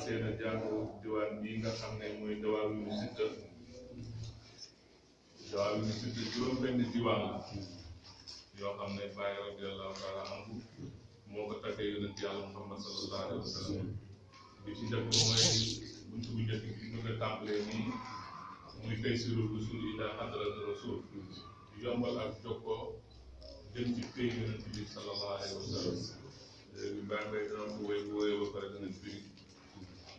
yéene jàng diwaan bii nga xam ne mooy Dawaawinu Sitta juróom-benn diwaan la yoo xam ne Baay radiyallahu taala anhu moo ko taggee yonent yàlla Muhammad sallallahu alayhi wa sallam bi ci njëkk mooy buntu bu njëkk bi ñu ko tàmbalee nii muy Taysirul Wusul ila Hadrati Rasul yombal ak jokkoo jëm ci pays yonent bi sallallahu alayhi wa sallam léegi Baay Mbay dana ko wéyee ba pare dana firi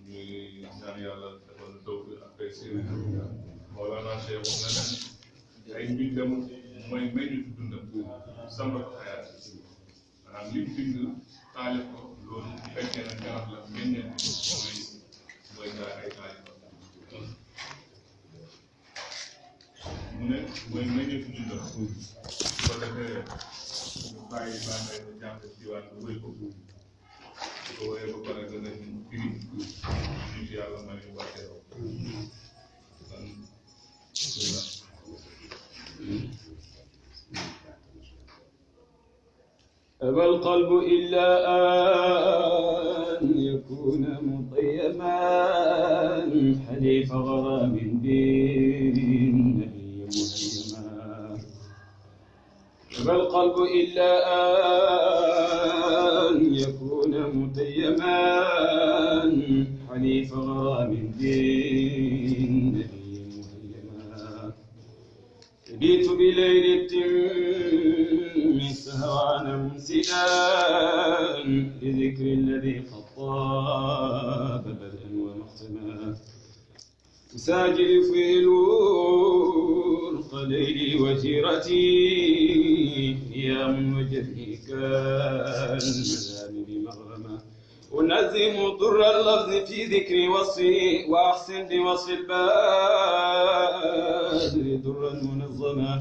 ñuy ñaan yàlla defal tawfiq ak taysir Mawlana Cheikh wax na ne ay mbindam mooy meññu dundam samba ko xayaat maanaam li mu bind taalif ko loolu bu fekkee ne garab la meññeen mooy jaay ay taalif mu ne mooy meññu dundam su ko defee ñu bàyyi bànnee ñu jàng diwaan bi wéy ko bu ko wéyee ba pare danañ firi ñu ci yàlla may ñu wàcceeroo kon أبى القلب إلا أن يكون مطيما حليف غرام بالنبي مهيما أبى القلب إلا أن يكون متيما حليف غرام بالنبي مهيما بيت بليل التم سهران ممسدا لذكر الذي قد طاب بدءا ومختما أساجد فيه الورق ليلي وجيرتي نيام وجهي كالمزام بمغرمه أنزم ضر اللفظ في ذكر وصفه وأحسن بوصف البادر درا منظما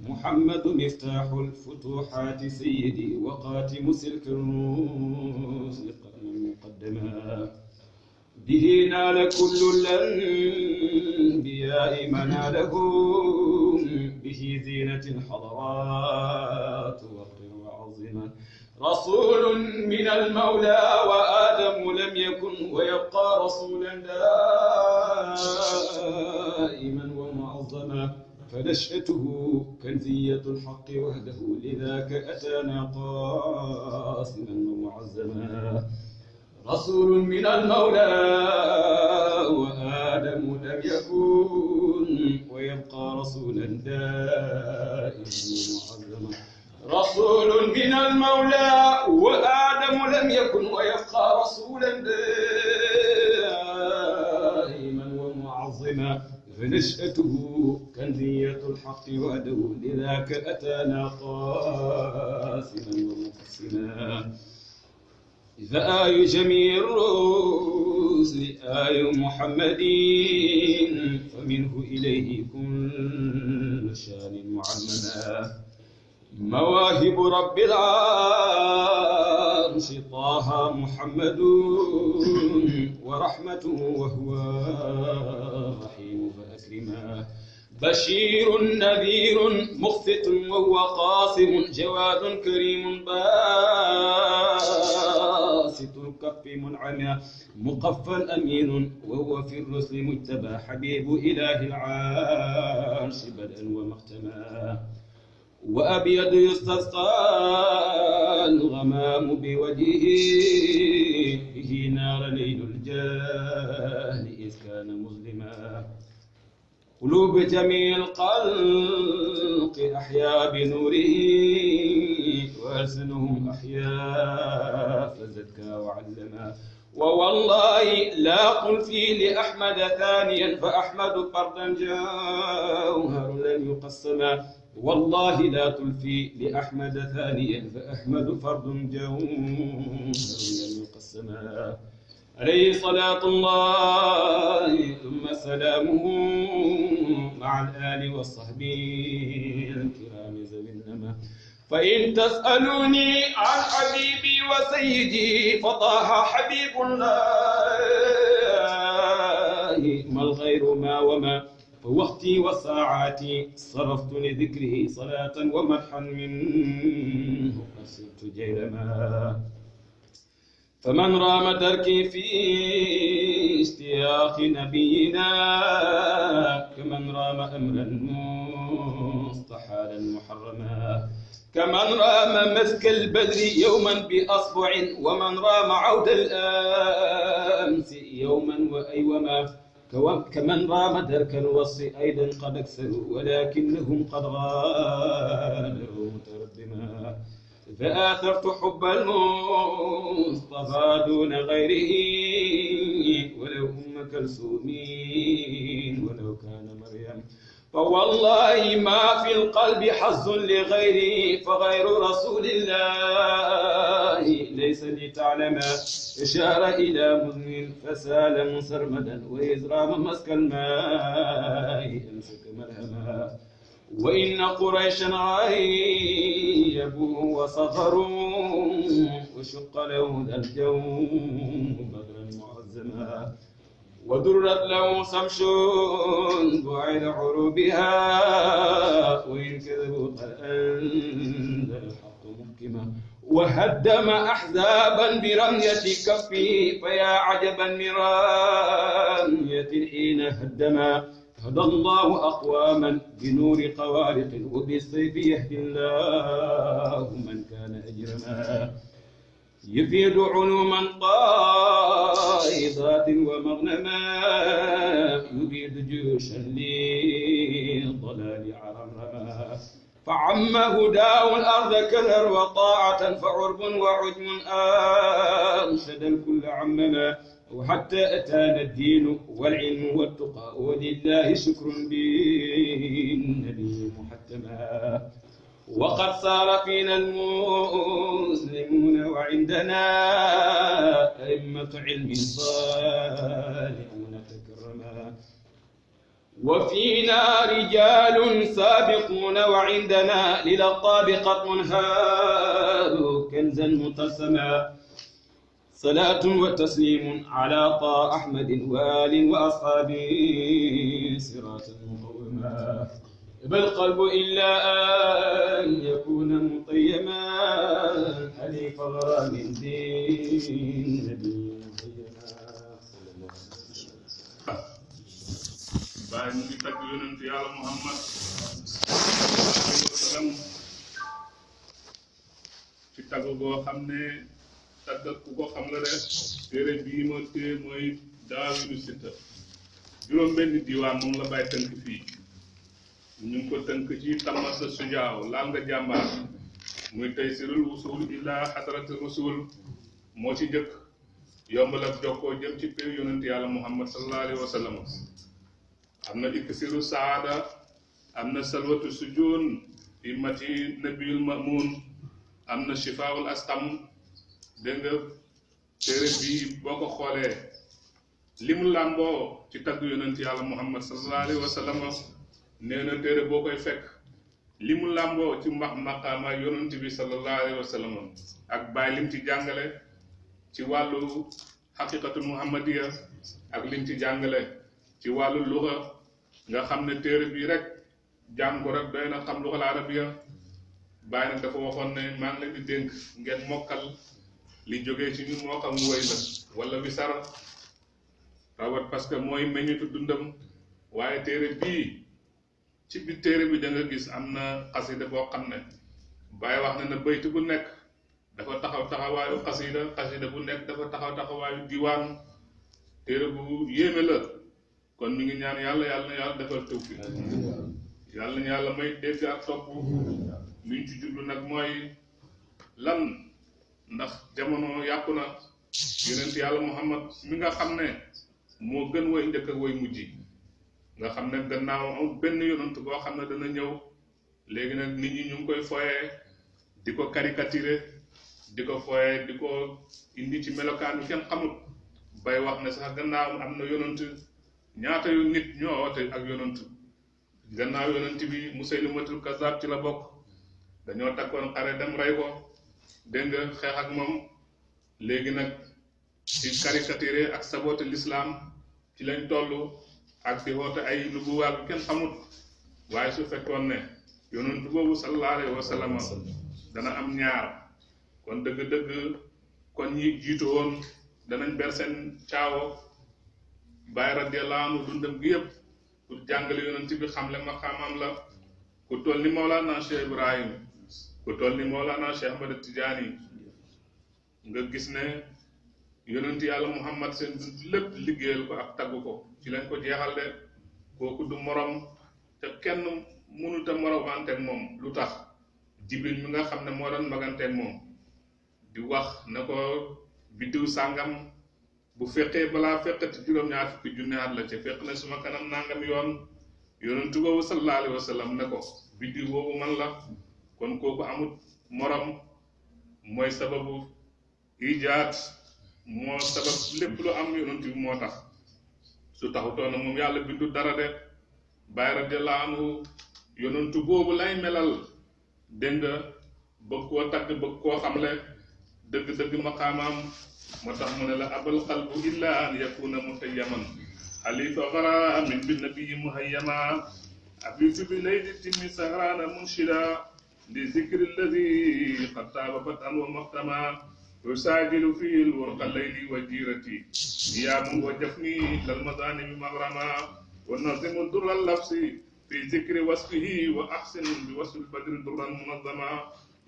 محمد مفتاح الفتوحات سيدي وقاتم سلك الرسل مقدما به نال كل الأنبياء منالهم به زينة الحضرات وقر وعظما رسول من المولى وآدم لم يكن ويبقى رسولا دائما ومعظما فنشأته كنزية الحق وحده لذاك أتانا قاسما ومعزما رسول من المولى وآدم لم يكن ويبقى رسولا دائما ومعزما رسول من المولى وآدم لم يكن ويبقى رسولا دائما ومعظما فنشأته كنزية الحق وحده لذاك أتانا قاسما ومقسما فآي جميع الرسل آي محمد فمنه إليه كل شان معمما مواهب رب العرش طه محمد ورحمته وهو رحيم فأكرما بشير نذير مخفت وهو قاسم جواد كريم باسط الكف منعما مقفى أمين وهو في الرسل مجتبى حبيب إله العرش بدءا ومختما وأبيض يستسقى الغمام بوجهه به نار ليل الجهل إذ كان مظلما قلوب جميع الخلق أحيا بنوره وألسنهم أحيا فزكى وعلما ووالله لا قل في لأحمد ثانيا فأحمد فردا جوهر لن يقسما والله لا تلفي لأحمد ثانيا فأحمد فرد جوهر لن يقسما عليه صلاة الله ثم سلامه مع الآل والصحب الكرام ذوي النما فإن تسألوني عن حبيبي وسيدي فطه حبيب الله ما الغير ما وما فوقتي وساعاتي صرفت لذكره صلاة ومدحا منه قصرت جيلما فمن رام تركي في اشتياق نبينا كمن رام أمرا مستحالا محرما كمن رام مسك البدر يوما بأصبع ومن رام عود الأمس يوما وأيوما كمن رام درك الوصف أيضا قد أكثروا ولكنهم قد غادروا متردما فآثرت حب المصطفى دون غيره ولو أم كلثوم ولو كان مريم فوالله ما في القلب حظ لغيري فغير رسول الله ليس لتعلم إشار إلى مذن فسال مسرمدا وإزرام مسك الماء أمسك ملهما وإن قريشا عيبوا وصغروا وشق له ذا الجوم بدرا معزما ودرت له سمش بعيد عروبها وإن كذبوا قد أنزل الحق محكما وهدم أحزابا برمية كفه فيا عجبا من رمية حين هدما هدى الله أقواما بنور خوارق وبالسيف يهدي الله من كان أجرما يفيد علوما قائضات ومغنما يبيد جيوشا للضلال عرمرما فعم هداه الأرض كثر وطاعة فعرب وعجم أنشد الكل عمما وحتى أتانا الدين والعلم والتقى ولله شكر بالنبي محتما وقد صار فينا المسلمون وعندنا أئمة علم صالحون تكرما وفينا رجال سابقون وعندنا للطابقة منهار كنزا متسما صلاة وتسليم على طه أحمد وآل وأصحابه صراطا مقوما أبى القلب إلا أن يكون مطيما حليف غرام دين نبي baay mu ngi tagg yonent yàlla Muhammad sallallahu alayhi wa sallam ci tagg boo xam ne tagg ku ko xam la def téere bii ma téye mooy Dawaawiinu Sitta juróom-benn diwaan moom la bàyyi tënk fii ñu ngi ko tënk ci Tamasa Sujaaw laal nga jàmbaar muy Taysirul Wusul ila Hadrati Rasul moo ci njëkk yombal ak jokkoo jëm ci pér yonent yàlla Muhammad sallallahu alayhi wa sallam am na iksiru saada am na salwatu sujun himmati nabiyul mamun am na shifaawul asqam dégg nga téere bii boo ko xoolee li mu làmboo ci tagg yonent yàlla Muhammad sallallahu alayhi wa sallam nee na téere boo koy fekk li mu làmboo ci maqaama yonent bi sallallahu alayhi wa sallam ak bàyyi lim ci jàngale ci wàllu xaqiqatul muhammadiya ak lim ci jàngale ci wàllu luxa nga xam ne téere bii rek jàng ko rek doy na xam luxal arabiya bàyyi nag dafa waxoon ne maa ngi leen di dénk ngeen mokkal li jógee ci ñun moo xam woy la wala bi sara rawat parce que mooy meññitu dundam waaye téere bii ci biir téere bi da nga gis am na xasida boo xam ne bàyyi wax na ne baytu bu nekk dafa taxaw taxawaayu xasida bu nekk dafa taxaw taxawaayu diwaan téere bu yéeme la kon ñu ngi ñaan yàlla na yàlla defal tawfiq yàlla na yàlla may dégg ak topp luñ ci jublu nag mooy lan ndax jamono yàqu na yonent yàlla Muhammad mi nga xam ne moo gën way njëkk ak way mujj nga xam ne gannaaw am benn yonent boo xam ne dana ñëw léegi nag nit ñi ñu ngi koy foyee di ko caricaturer di ko foyee di ko indi ci melokaan bi kenn xamut bay wax ne sax gannaaw am na yonent ñaata yu nit ñoo woote ak yonent gannaaw yonent bi Musaylimatul Kazzab ci la bokk dañoo takkoon xare dem rey ko dégg nga xeex ak moom léegi nag ci caricature ak sabote l'islam ci lañ toll ak di woote ay nubuwaat kenn xamut waaye su fekkoon ne yonent boobu sallallahu alayhi wa sallam dana am ñaar kon dëgg-dëgg kon ñi jiitu woon danañ ber seen caawo Baay radiyallahu anhu dundam gi yëpp pour jàngale yonent bi xamle maqaamam la ku toll ni Mawlana Cheikh Ibrahim ku toll ni Mawlana Cheikh Ahmad Tidiane nga gis ne yonent yàlla Muhammad seen dund lépp liggéeyal ko ak tagg ko ci lañ ko jeexal de kooku du morom te kenn mënut a moromanteeg moom lu tax Jibril mi nga xam ne moo doon maganteeg moom di wax na ko biddiw sàngam bu fekkee balaa fekkati juróom-ñaar fukki junne at la ca fekk na suma kanam nangam yoon yonentu boobu sallallahu alayhi wa sallam ne ko biddiw boobu man la kon kooku amut morom mooy sababu ijaat moo sabab lépp lu am yonentu bi moo tax su taxutoon na moom yàlla bindu dara de Baay radiyallahu anhu yonentu boobu lay melal dégg nga bëgg koo tagg bëgg koo xamle dëgg-dëgg maqaamaam moo tax mu ne la abal qalbu illa an yakuna mutayyaman xalifa garamin bi nabii muhayyama abitu bi layli timmi sahrana munshida li zikri alladi qad taaba batan wa muhtama يساجل فيه الورق الليل وجيرتي نيام وجفني للمظالم مغرما ونظم در اللفظ في ذكر وصفه وأحسن بوصف البدر درا منظما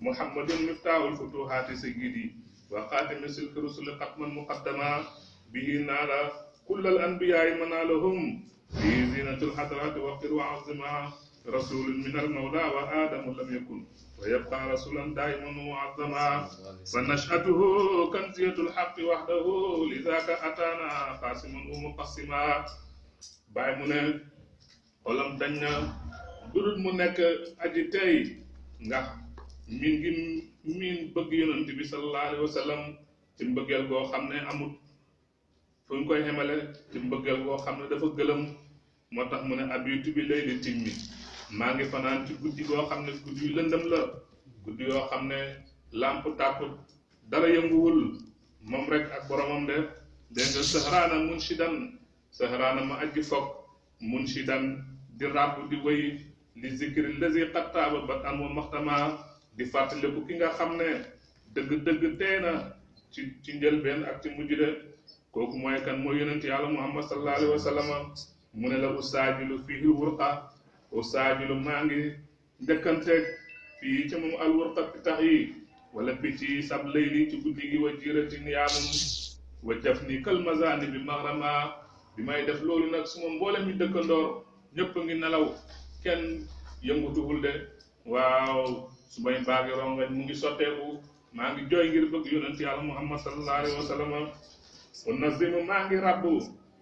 محمد مفتاح الفتوحات سيدي وخاتم سلك رسل قطما مقدما به نال كل الأنبياء منالهم في زينة الحضرات وقر وعظما رسول من المولى وآدم لم يكن ويبقى رسولا دائما معظما فنشأته كنزية الحق وحده لذاك أتانا قاسما ومقسما باي من xolam dañ na dudut mu nekk aji tey ndax min gi min bëgg yonent bi sallallahu alayhi wa sallam ci mbëggeel goo xam ne amut fu ñu koy xemale ci mbëggeel goo xam ne dafa gëlëm moo tax mu ne abitu bi layli timmi maa ngi fanaan ci guddi goo xam ne guddi yu lëndëm la guddi yoo xam ne làmp tàkkut dara yënguwul moom rek ak boromam de dégg nga sahraana munshidan sahraana ma aji fokk munshidan di ràbb di wéy li zikri lazi qad taaba bat an wa maxtama di fàttaliku ki nga xam ne dëgg-dëgg tee na ci njëlbeen ak ci mujj de kooku mooy kan mooy yonent yàlla Muhammad sallallahu alayhi wa sallam mu ne la usaajilu fihi wurqa usaajilu maa ngi njëkkanteeg fii ci moom alwurqa pitax yi wala picc yi sab layli ci guddi gi wa jiirati niyaamum wa jaf ni kal mazaani bi magrama bi may def loolu nag suma mboolem mi dëkkandoor ñëpp a ngi nelaw kenn yëngutuwul de waaw su may baagi rongañ mu ngi sotteeku maa ngi jooy ngir bëgg yonent yàlla Muhammad sallallahu alayhi wa sallam unazimu maa ngi rabbu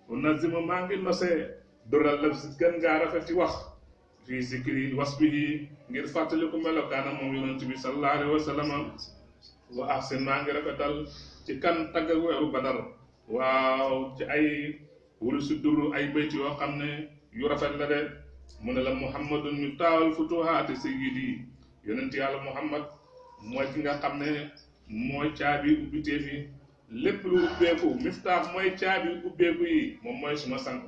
unazimu maa ngi nosee dural la si gën ngaa rafeti wax fii zikri wasbihi ngir fàttaliku melokaana moom yonent bi sallallahu alayhi wa sallam wa ahsin maa ngi rafetal ci kan tagg ak weeru badar waaw ci ay wulu si dur ay bayt yoo xam ne yu rafet la de mu ne la muhammadun miftaahul futuhaati sayyidi yonent yàlla Muhammad mooy ki nga xam ne mooy caabi ubbitee fi lépp lu ubbeeku miftaax mooy caabi ubbeeku yi moom mooy suma sang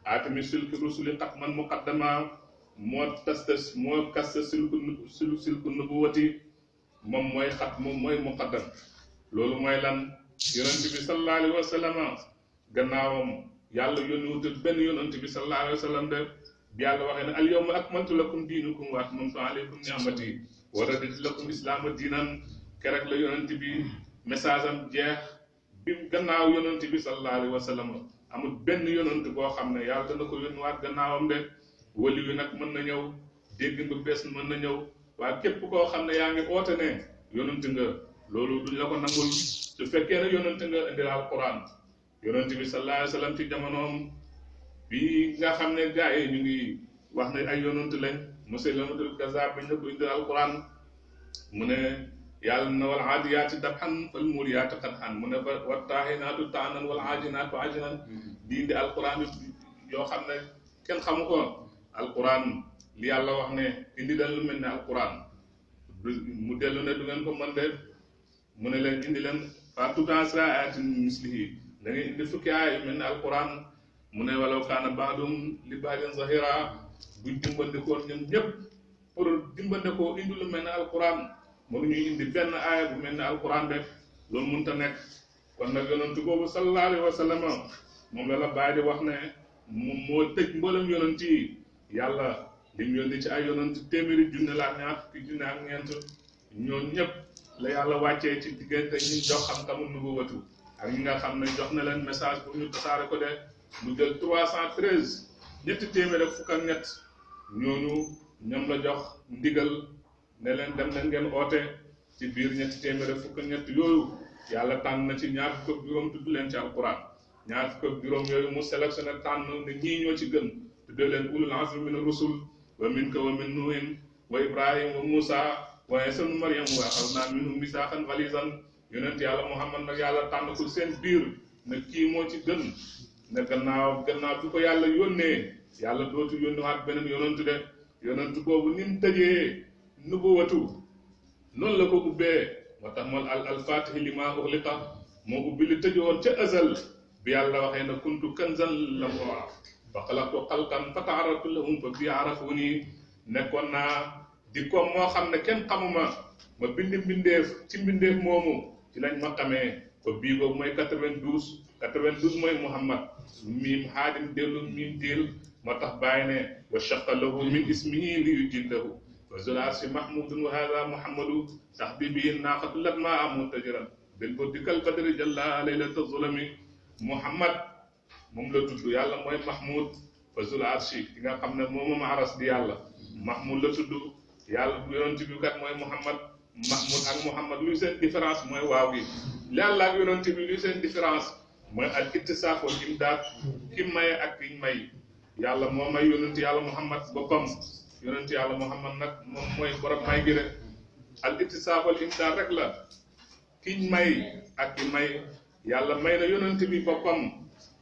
aatami silki rusuli xatman muqaddama moo kasta silku nubuwati moom mooy xat moom mooy muqaddam loolu mooy lan yonent bi sallallahu alayhi wa sallam gannaawam yàlla yónniwutul benn yonent bi sallallahu alayhi wa sallam de bi yàlla waxee ne al yawma akmaltu lakum diinakum wa atmamtu alaykum ni'mati wa raditu lakum islaama diinan kerek la yonent bi message am jeex bi gannaaw yonent bi sallallahu alayhi wa sallam amul benn yonent boo xam ne yàlla dana ko yónniwaat gannaawam de wali wi nag mën na ñëw dégg nga bees mën na ñëw waaye képp koo xam ne yaa ngi oote ne yonent nga loolu duñ la ko nangul su fekkee ne yonent nga indil alquran yonent bi sallallahu alayhi wa sallam ci jamonoom bi nga xam ne gars yi ñu ngi wax ne ay yonent lañ Musaylamatul Kazzaab bañ na ko indil alquran mu ne yàlla na wal aadiyaati dabhan fal muuriyaati qadhan mu ne wat taahinaatu taanan wal aajinaatu ajnan di indi alquran yoo xam ne kenn xamu ko alquran li yàlla wax ne indi leen lu mel ne alquran mu dellu ne du ngeen ko mën de mu ne leen indi leen faatu asra ayatin mislihi da ngay indi fukki aay yu mel ne alquran mu ne walaw kaana ba'dum li ba'din zahira buñ dimbandikoo ñun ñëpp pour dimbandikoo indi lu mel ne alquran mënuñuy indi benn aaya bu mel ne alquran de loolu mënut a nekk kon nag yonent boobu sallallahu alayhi wa sallam moom la bàyyi di wax ne moom moo tëj mboolem yonent yi yàlla lim yónni ci ay yonent téeméeri junne la ak ñaar fukki junne ak ñeent ñoom ñëpp la yàlla wàccee ci diggante ñi jox xam-xamu nubuwatu ak ñi nga xam ne jox na leen message pour ñu tasaare ko de mu jël 313 ñetti téeméer ak fukk ak ñett ñooñu ñoom la jox ndigal ne leen dem leen ngeen oote ci biir ñetti téeméer ak fukk ak ñett yooyu yàlla tànn na ci ñaar fukk ak juróom tudd leen ci alquran ñaar fukk ak juróom yooyu mu sélectionné tànn ne ñii ñoo ci gën tuddee leen ulul azmi min rusul wa minka wa min nuhin wa ibrahim wa musa wa isa ibn maryam wa axadna minhum misaaxan galizan yonent yàlla muhammad nag yàlla tànn ko seen biir ne kii moo ci gën ne gannaaw bi ko yàlla yónnee yàlla dootu yónniwaat beneen yonent de yonent boobu ni mu tëjee nubuwatu noonu la ko ubbee moo tax moom al fatihi lima uxliqa moo ubbi li tëjoon ca azal bi yàlla waxee na kuntu kanzan lam u'raf fa xalaqtu xalqan fa ta'arraftu lahum fa bi arafuni nekkoon naa di ko moo xam ne kenn xamuma ma bind mbindeef ci mbindeef moomu ci lañ ma xamee ko bii boobu mooy 92 mooy Muhammad miim xaadim dellu miim diil moo tax bàyyi ne wa shaqa lahu min ismihi li yujillahu wa zul arshi mahmudun wa hada muhammadu sax bi bii naaqatu lat ma amu tajiran bil budikal badri jalla laylata zulami Muhammad moom la tudd yàlla mooy mahmud fa zul arshi ki nga xam ne moom aras di yàlla mahmud la tudd yàlla yonent bi kat mooy Muhammad mahmud ak Muhammad luy seen différence mooy waaw gi yàlla ak yonent bi luy seen différence mooy al ittisaaf wal imdaad ki maye ak kiñ may yàlla moo may yonent yàlla Muhammad boppam yonent yàlla Muhammad nag moom mooy borom may gi rek al ittisaaf wal imdaad rek la kiñ may ak ki may yàlla may na yonent bi boppam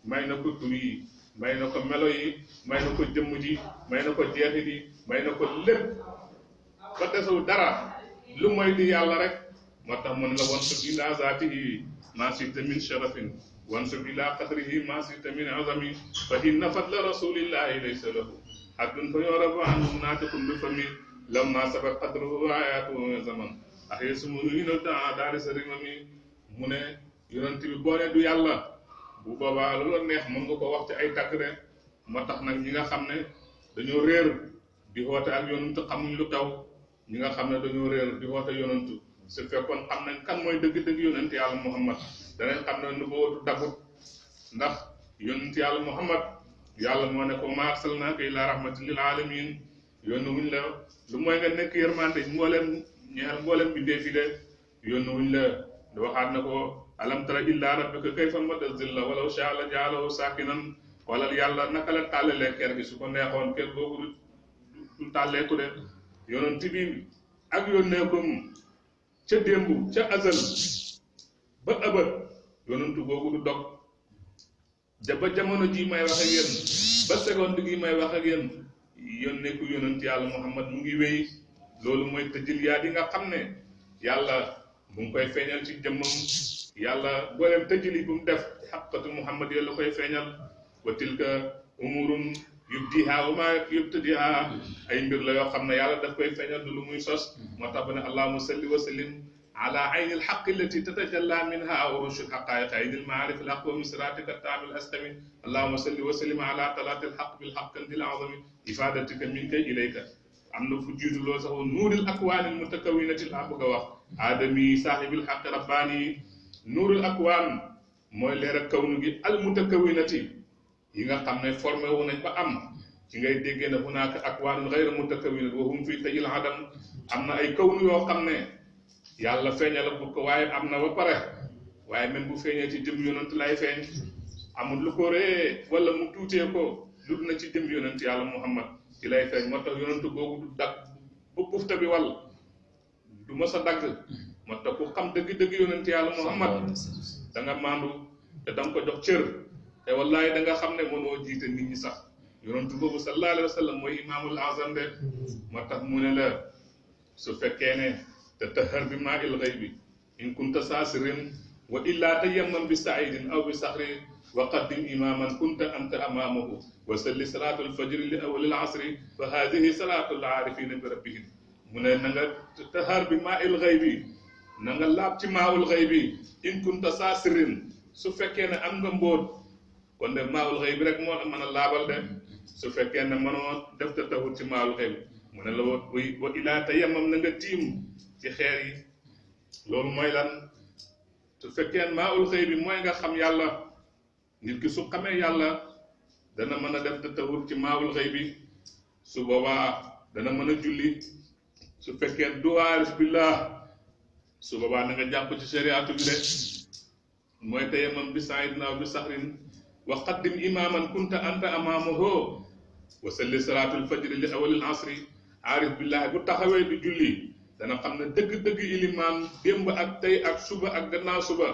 may na ko tur yi may na ko melo yi may na ko jëmm ji may na ko jeexit yi may na ko lépp ba desul dara lu mooy di yàlla rek moo tax mu ne la wansub ila zaatihi ma sita min sharafin wansub ila qadrihi ma sita min azami fa inna fadla rasulillahi laysa lahu haddun fa yorabu anhu naatiqun bi fami lamma sabat qadruhu ayatuhu zaman axee sumuhu ino daari sa rimami mu ne yonent bi boo ne du yàlla bu boobaa lu la neex mën nga ko wax ci ay tàgg de moo tax nag ñi nga xam ne dañoo réer di woote ak yonent xamuñ lu taw ñi nga xam ne dañoo réer di woote yonent su fekkoon xam nañ kan mooy dëgg-dëgg yonent yàlla Muhammad danañ xam ne nu boobu dagut ndax yonent yàlla Muhammad yàlla moo ne ko ma arsalnaaka illaa rahmatan lil alamin yónni wuñ la lu mooy nga nekk yërmande mboolem bindee fi de yónni wuñ la waxaat na ko alam tara illa rabbika kayfa madda zilla walaw shaa la jaalahu saakinan wala yàlla naka la tàllalee ker gi su ko neexoon ker googu du tàlleeku de yonent bi ak yónneekum ca démb ca azal ba ëbët yonent googu du dog ba jamono ji may wax ak yéen ba seconde gi may wax ak yéen yónneeku yonent yàlla Muhammad mu ngi wéy loolu mooy tëjëliyaat yi nga xam ne yàlla mu ngi koy feeñal ci jëmmam yàlla booleem tëjëli bu mu def xaqatu Muhammad yàlla koy feeñal wa tilka umurun yubdiha wa ma yubtadiha ay mbir la yoo xam ne yàlla daf koy feeñal du lu muy sos moo tax ba ne allahumma salli wa sallim ala ayni alxaq allati tatajalla minha urush alxaqaiq ayni almaarif alaq wa misratika taamil astami allahumma salli wa sallim ala talaati alxaq bilxaq kandil azami ifadatika minka ilayka am na fu jiitu loolu sax nuuril akwaani almutakawinati laa bëgg a wax aadami saaxibil xaq rabbaani nuurul akwaan mooy leer ak kawnu gi almutakawinati yi nga xam ne formé wu nañ ba am ci ngay déggee ne hunaaka akwaanun gayra mutakawinat wa hum fii tajil adam am na ay kawnu yoo xam ne yàlla feeñal bu ko waaye am na ba pare waaye même bu feeñee ci jëm yonent lay feeñ amul lu ko ree wala mu tuutee ko lu na ci jëm yonent yàlla Muhammad ci lay feeñ moo tax yonent googu du dagg ba bufta bi wal du mës a dagg moo tax ku xam dëgg-dëgg yonent yàlla Muhammad da nga maandu te da nga ko jox cër te wallahi da nga xam ne mënoo jiite nit ñi sax yonent boobu sallallahu alayhi wa sallam mooy imaamul azam de moo tax mu ne la su fekkee ne te tahar bi maa il ghaybi in kunta saasirin wa illa tayammam bi saidin aw bi saxri wa qaddim imaman kunta anta amaamahu wa salli salaatu alfajri li awali alasri fa hadihi salaatu alaarifina bi rabbihim mu ne na nga tahar bi maa il ghaybi na nga laab ci maawul xëy bi in kunta saa sirrin su fekkee ne am nga mbóot kon de maawul xëy bi rek moo la mën a laabal de su fekkee ne mënoo def te taxut ci maawul xëy bi mu ne la wa ilaa tayammam na nga tiim ci xeer yi loolu mooy lan su fekkee maawul xëy bi mooy nga xam yàlla nit ki su xamee yàlla dana mën a def te taxut ci maawul xëy bi su boobaa dana mën a julli su fekkee du aarif billah su boobaa na nga jàpp ci shariatu bi de mooy tayammam bi saidin aw bi saxrin wa qaddim imaman kunta anta amaamahu wa salli salaatul fajri li awalil asri aarif billahi bu taxawee di julli dana xam ne dëgg-dëgg ilimaan démb ak tey ak suba ak gannaaw suba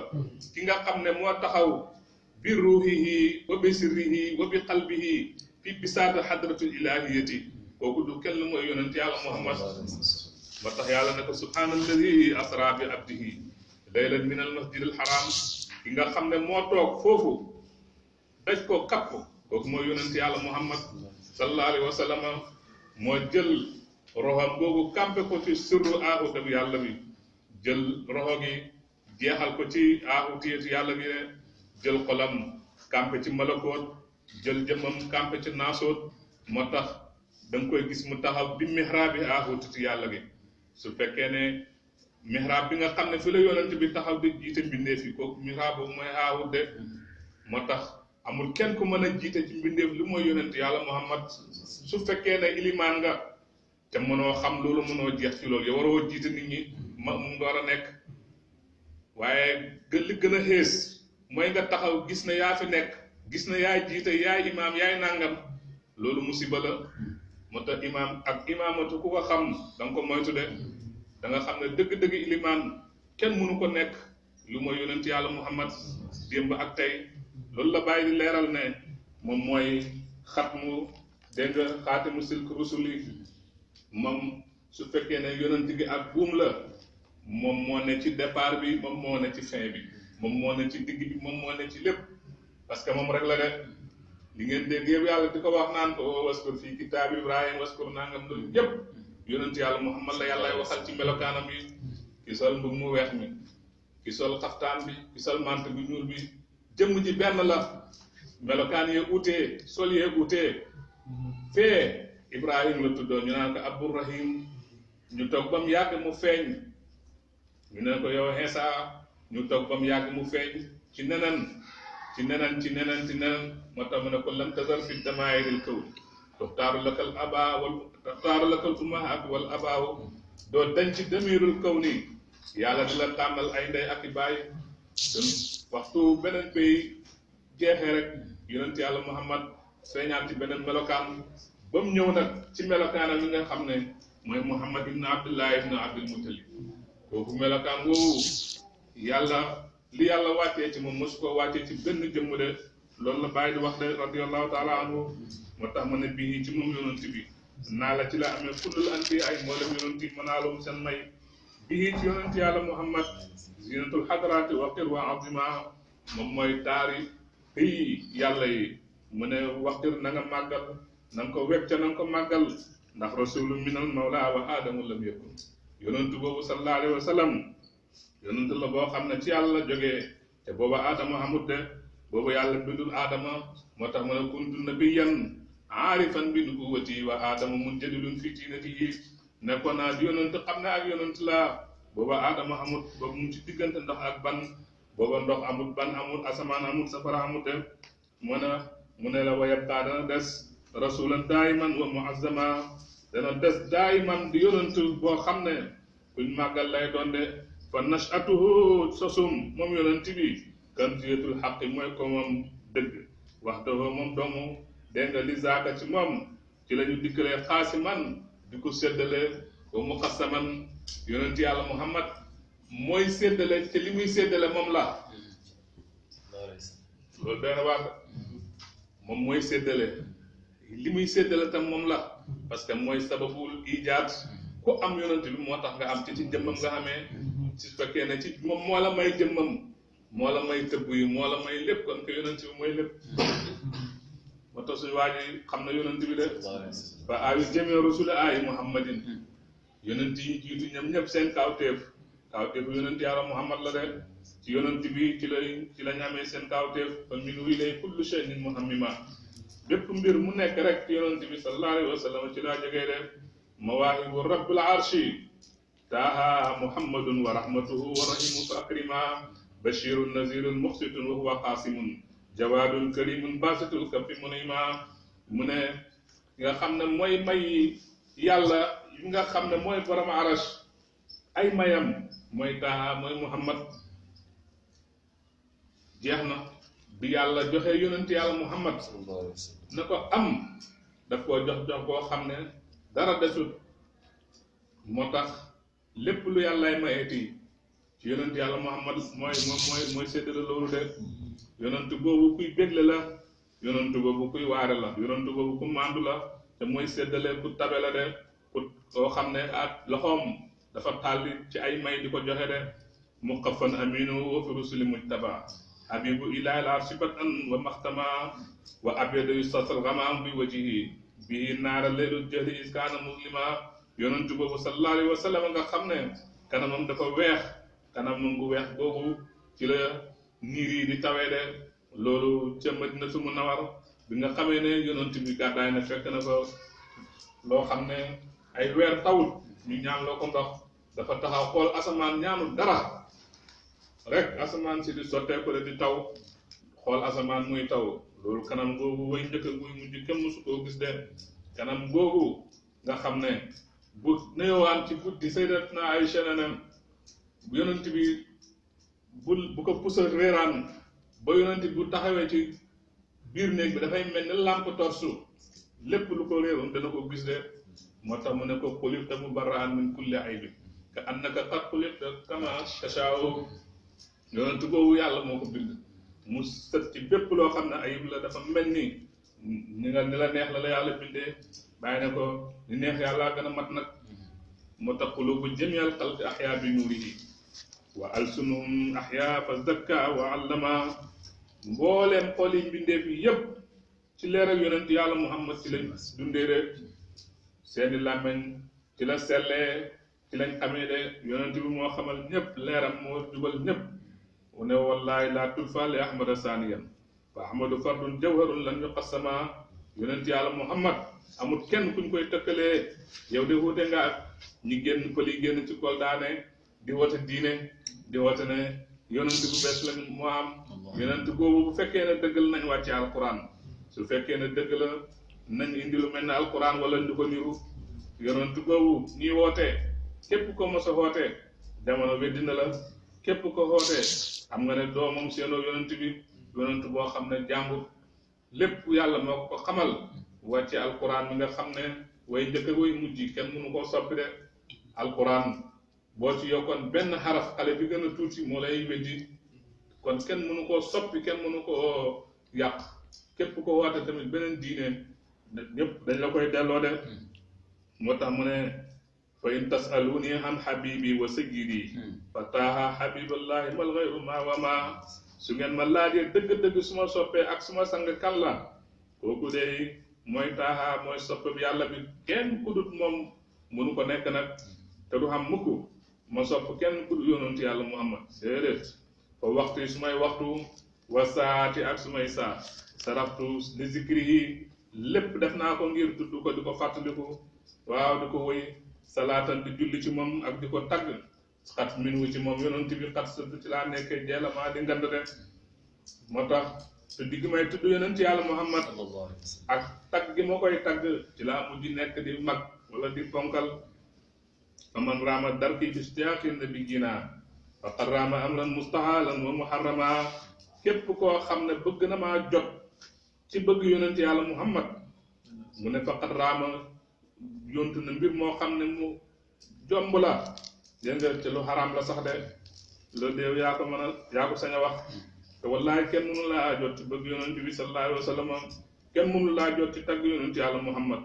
ki nga xam ne moo taxaw bi ruuhihi wa bi sirrihi wa bi qalbihi fi bisaata hadratul ilahiyati kooku du kenn mooy yonent yàlla Muhammad moo tax yàlla ne ko subhaanalladi asra bi abdihi laylan min al masjid al haram ki nga xam ne moo toog foofu daj ko kapp kooku mooy yonent yàlla Muhammad sallallahu alayhi wa sallam moo jël roxam googu kampe ko ci sirru aahuta bi yàlla bi jël roxo gi jeexal ko ci aahutiyatu yàlla bi ne jël xolam kampe ci malakoot jël jëmmam kampe ci naasoot moo tax da nga koy gis mu taxaw bi mihrab bi aahutati yàlla gi su fekkee ne mihrab bi nga xam ne fi la yonent bi taxaw di jiite mbindeef yi kooku mihrab boobu mooy aahut de moo tax amul kenn ku mën a jiite ci mbindeef lu mooy yonent yàlla Muhammad su fekkee ne ilimaan nga te mënoo xam loolu mënoo jeex ci loolu yow waroo jiite nit ñi mu nga war a nekk waaye li gën a xees mooy nga taxaw gis na yaa fi nekk gis na yaay jiite yaay imaam yaay nangam loolu musiba la moo tax imaam ak imaamatu ku ko xam da nga ko moytu de da nga xam ne dëgg-dëgg ilimaan kenn mënu ko nekk lu mooy yonent yàlla Muhammad démb ak tey loolu la bàyyi di leeral ne moom mooy xatmu dégg nga xaatimu silk rusuli moom su fekkee ne yonent gi ak buum la moom moo ne ci départ bi moom moo ne ci fin bi moom moo ne ci digg bi moom moo ne ci lépp parce que moom rek la de li ngeen dégg yëpp yàlla di ko wax naan ko waskur fii kitaab Ibrahima waskur nangam loolu yëpp yonent yàlla Muhammad la yàllay waxal ci melokaanam yi ki sol mbub mu weex mi ki sol xaftaan bi ki sol mant bu ñuul bi jëmm ji benn la melokaan yee utee sol yee utee fee Ibrahim la tuddoon ñu naan ko Abdourahim ñu toog ba mu yàgg mu feeñ ñu ne ko yow Iisa ñu toog ba mu yàgg mu feeñ ci neneen moo tax mu ne ko lam tazar fi damaa'iril kawn tuxtaaru lakal abaa wal tuxtaaru lakal ummahaat wal abaaw doo dañ ci damirul kawni yàlla di la tànnal ay ndey ak i baay waxtu beneen pays jeexee rek yonent yàlla Muhammad feeñaat ci beneen melokaan ba mu ñëw nag ci melokaanam yi nga xam ne mooy Muhammad ibn Abdullah ibn Abdul Muttalib kooku melokaan woowu yàlla li yàlla wàccee ci moom mosu ko wàccee ci benn jëmm de loolu la bàyyi di wax de radiyallahu taala anhu moo tax ma ne bii ci moom yonent bi naa la ci la amee kullul anbiya ay mboolem yonent yi mënaalum seen may bii ci yonent yàlla Muhammad zinatul hadrati waqir wa azima moom mooy taari pays yàlla yi mu ne waqir na nga màggal na nga ko wecca na nga ko màggal ndax rasulu minal mawla wa aadamu lam yakun yonent boobu sallallahu alayhi wa sallam yonent la boo xam ne ci yàlla la jógee te booba aadama amut de boobu yàlla bindul aadama moo tax mu ne kuntu nabiyyan aarifan bi nubuwwati wa aadama munjadilun fi tiinatihi nekkoon naa di yonent xam ne ak yonent la booba aadama amut boobu mu ci diggante ndox ak ban booba ndox amut ban amut asamaan amut safara amut de mu ne la wa yabqaa dana des rasulan daayiman wa muazzama dana des daayiman di yonent boo xam ne kuñ màggal lay doon de fa nashatuhu sosum moom yonent bi kanziyatul xaqi mooy ko moom dëgg wax dafa moom doomu dégg nga li zaaka ci moom ci la ñu dikkalee xaasiman di ko séddale ko muqassaman yonent yàlla Muhammad mooy séddale te li muy séddale moom la loolu benn wax moom mooy séddale li muy séddale tam moom la parce que mooy sababul ijaat ku am yonent bi moo tax nga am ci jëmmam nga xamee ci fekkee ne ci moom moo la may jëmmam moo la may tëbb yi moo la may lépp kon ko yonent bi mooy lépp moo tax suñu waa ji xam na yonent bi de fa aayu jamii rusuli aayi Muhammadin yonent yi jiitu ñoom ñëpp seen kawteef kaawteefu yonent yàlla Muhammad la de ci yonent bi ci lañ amee seen kaawteef fa minhu ilay kullu shay'in muhammima bépp mbir mu nekk rek ci yonent bi sallallahu alayhi wa sallam ci laa jógee de mawaahibu rabbil arshi taaha muhammadun wa rahmatuhu wa rahimu fa akrima bashirun nazirun muxsitun wa huwa qaasimun jawaadun karimun basitul kaffi munima mu ne nga xam ne mooy may yàlla yi nga xam ne mooy borom arash ay mayam mooy taaha mooy muhammad jeex na bi yàlla joxe yonent yàlla muhammad na ko am daf koo jox koo xam ne dara desut moo tax lépp lu yàllaay mayeeti ci yonent yàlla muhammad mooy séddale loolu de yonent boobu kuy bégle la yonent boobu kuy waare la yonent boobu ku màndu la te mooy séddale ku tabe la de ku koo xam ne ak loxoom dafa tàlli ci ay may di ko joxe de muqaffan aminu wa fi rusuli mujtaba habibu ilahi la sibatan wa maxtama wa abyadu yustasal ghamam bi wajihi bihi naara leelul jëli iskaana muslima yonent boobu sallallahu alayhi wa sallam nga xam ne kanamam dafa weex kanamam gu weex boobu ci la niir yi di tawee de loolu ca Madinatu Munawwar bi nga xamee ne yonent bi gàddaay na fekk na ko loo xam ne ay weer tawut ñu ñaan loo ko ndox dafa taxaw xool asamaan ñaanul dara rek asamaan si di sotteeku de di taw xool asamaan muy taw loolu kanam googu way njëkk guy mujj kenn mësu koo gis de kanam googu nga xam ne bu nuyowaan ci guddi Sayyidatuna Aïcha ne bu yonent bi bu ko pusa réeraan ba yonent bu taxawee ci biir néeg bi dafay mel ni lampe torche lépp lu ko réeroon dana ko gis de moo tax mu ne ko xulifta mubarra'an min kulli aybi ka annaka qad xulifta kama tashaa'u yonent boobu yàlla moo ko bind mu sët ci bépp loo xam ne ayib la dafa mel ni ni la neex la yàlla bindee bàyyi ne ko ni neex yàlla gën a mat nag moo tax qulubu jami'al xalqi ahya bi nuurihi wa alsunuhum ahya fa zakka wa allama mbooleem xool yi mbindeef yi yépp ci leeral yonent yàlla Muhammad ci lañ dundee rek seeni làmmeñ ci la sellee ci lañ xamee de yonent bi moo xamal ñëpp leeram moo jubal ñëpp mu ne wallahi laa tulfa li ahmada saniyan fa ahmadu fardun jawharun lan yuqassama yonent yàlla Muhammad amul kenn kuñ koy tëkkalee yow de wuute nga ak ñi génn pël yi génn ci kol daane di wote diine di wote ne yonent bu bees lañ moo am yonent boobu bu fekkee ne dëggal nañ wàcce alquran su fekkee ne dëgg la nañ indi lu mel ne alquran wala ñu ko niru yonent boobu ñuy wootee képp ko mos a wootee jamono weddi na la képp ko wootee xam nga ne doomam seenoo yonent bi yonent boo xam ne jàmbur lépp yàlla moo ko xamal wàcce alquran mi nga xam ne way njëkk a way mujj kenn mënu koo soppi de alquran boo ci yokkoon benn xaraf xale bi gën a tuuti moo lay weddi kon kenn mënu koo soppi kenn mënu koo yàq képp ko woote tamit beneen diine ñëpp dañ la koy delloo de moo tax mu ne fa in tasaluni an habibi wa sayyidi fa taaha habiballahi mal ghayru ma wa ma su ngeen ma laajee dëgg-dëgg su ma soppee ak su ma sang kan la kooku de mooy taaha mooy soppe bi yàlla bi kenn ku dut moom mënu ko nekk nag te du xam mukk ma sopp kenn ku dut yonent yàlla Muhammad déedéet fa waxtu yi su may waxtu wa saati ak su may saa saraftu li zikri yi lépp def naa ko ngir tudd ko di ko fàttaliku waaw di ko wëy salaatan di julli ci moom ak di ko tagg xat min wu ci moom yonent bi xat sëdd ci laa nekkee jeelamaa di ngand de moo tax te digg may tudd yonent yàlla Muhammad ak tagg gi ma koy tagg ci laa mujj nekk di mag wala di ponkal faman raama darki bistiaqin na bi ginaa faqad raama amran mustahalan wa muharrama képp koo xam ne bëgg na maa jot ci bëgg yonent yàlla Muhammad mu ne faqad raama yontu na mbir moo xam ne mu jomb la dégg nga ci lu xaraam la sax de loolu de yaa ko mën a yaa ko sañ a wax te wallaahi kenn mënu laa jot ci bëgg yonent bi sallallahu alayhi wa sallam kenn mënu laa jot ci tagg yonent yàlla Muhammad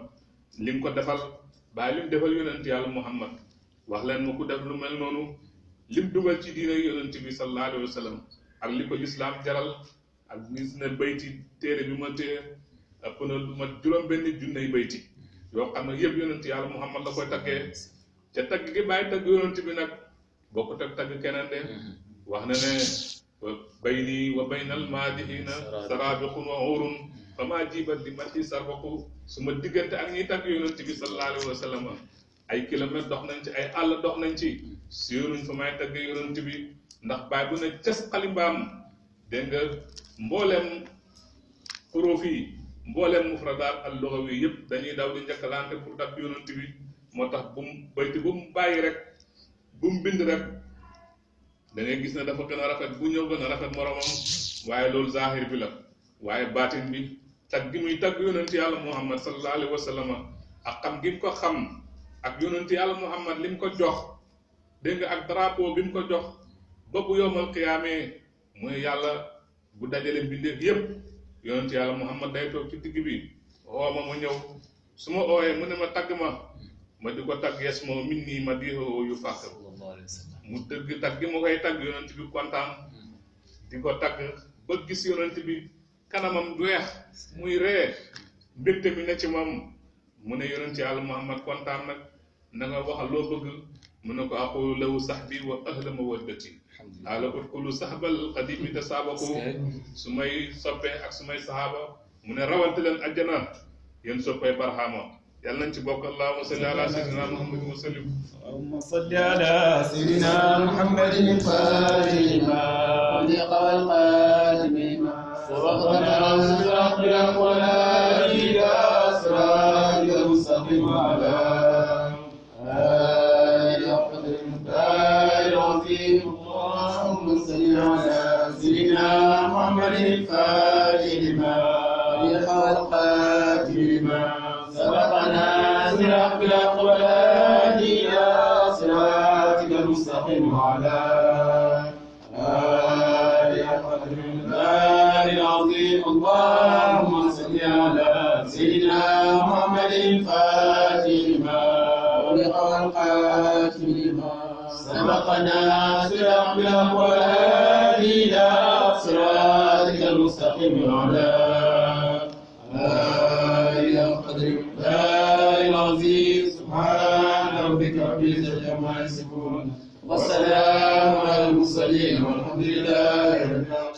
li nga ko defal bàyyi li mu defal yonent yàlla Muhammad wax leen ma ku def lu mel noonu lim dugal ci diine yonent bi sallallahu alayhi wa sallam ak li ko lislaam jaral ak gis ne bayti téere bi ma téye ëpp na lu ma juróom-benn junney bayti yoo xam ne yëpp yonent yàlla Muhammad la koy taggee ca tagg gi bàyyi tagg yonent bi nag bokkut ak tagg keneen de wax na ne bayni wa baynal maadihina sarabiqun wa urun fa maa jibat di mati sarbaku su ma diggante ak ñiy tagg yonent bi sallallahu alayhi wa sallam ay kilomètres dox nañ ci ay àll dox nañ ci séeruñ fa may tagg yonent bi ndax bàyyi bu ne ces xalimbaam dégg nga mbooleem xuruuf yi mbooleem mufradaat al lugawi yëpp dañuy daw di njëkkalante pour tagg yonent bi moo tax bu mu bayti bu mu bàyyi rek bu mu bind rek da ngay gis ne dafa gën a rafet bu ñëw gën a rafet moromam waaye loolu zahir bi la waaye baatin bi tag gi muy tagg yonent yàlla muhammad sallallahu alayhi wa sallam ak xam gi mu ko xam ak yonent yàlla muhammad li mu ko jox dégg nga ak drapeau bi mu ko jox ba bu yowmal qiyaamee mooy yàlla bu dajale mbindeef yépp yonent yàlla muhammad day toog ci digg bi oo ma ñëw su ma ooyee mu ne ma tagg ma di ko tagg yes moo min nii ma diixoo yu fàq mu dëgg tagg gi ma koy tagg yonent bi kontaan di ko tagg ba gis yonent bi kanamam du weex muy ree mbégte mi ne ci moom mu ne yonent yàlla muhammad kontaan nag na nga waxal loo bëgg mu ne ko aqulu lahu sahbi wa ahla mawaddati ala udxulu sahbal qadimi tasaabaku su may soppee ak su may sahaaba mu ne rawante leen ajjana yéen soppay barhama yàlla nañ ci bokk allahumma salli ala sayyidina muhammadin wa sallim اللهم صل على سيدنا محمد الفاتح لما أغلق والخاتم لما سبقنا صراط الأقوال إلى صراط المستقيم وعلى آله قدر المختار العظيم اللهم صل على سيدنا محمد الفاتح لما أغلق والخاتم لما سبقنا صراط الأقوال إلى صراطك المستقيم وعلى آله قدر المختار العظيم اللهم صل على سيدنا محمد الفاتح لما أغلق والخاتم لما سبقنا صراط الأقوال إلى صراطك المستقيم وعلى آله قدر المختار العظيم سبحان ربك رب العزة عما يصفون والسلام على المرسلين والحمد لله رب العالمين.